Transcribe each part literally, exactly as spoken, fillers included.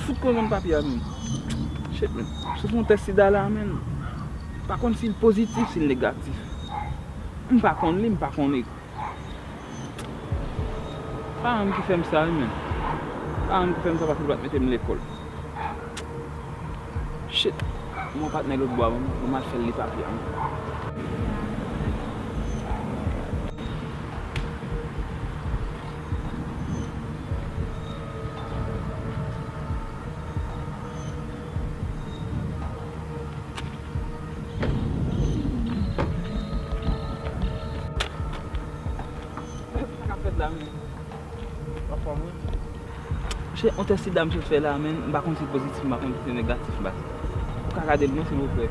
Tout konn konn papye a menm. Shit, man. Sou fè yon tès sida la, man. M pa konn si l pozitif, si l negatif. M pa konn li, m pa konn li. Paran m ki fè m sa, wi, man. Paran m ki fè m sa, paske l pa t mete m lekòl. Shit. Mon patnè lòt bò a, ban m al fè l li papye a. Sa k ap fèt la menm? Anfòm, wi. Chè, yon tès sida m sot fè la, men m pa konn si l pozitif, m pa konn si l negatif, baz. Ou ka gade l non, silvouplè?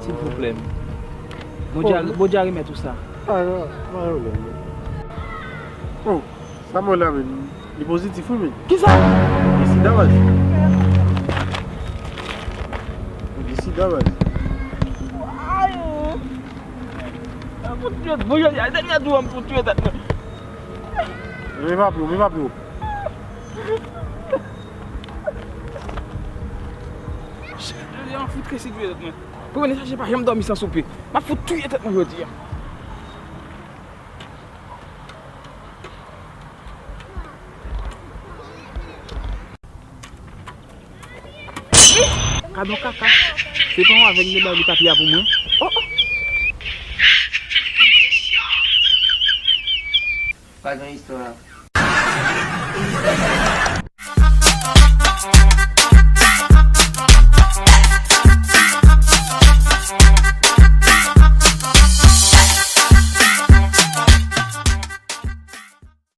Silvouplè. Bondye a, Bondye a remèt ou sa. Ah, non, pa gen pwoblèm, non. Oh, sa m wè la, men, li pozitif, wi, men. Kisa? Li sida, baz. Li sida, baz. Ayo! Mwen pou tiye, bon, jodi a, dènye jou an, mwen pou tiye tèt mwen. Men papye w, men papye w. Jodi a, mwen fout resi tiye tèt mwen. Pou mwen chache pa janm dòmi san soupe. M ap fout tiye tèt mwen jodi a. Gadon kaka. Se pa yon avèg li bay li papye a pou mwen. Oh, oh. Pa gen istwa.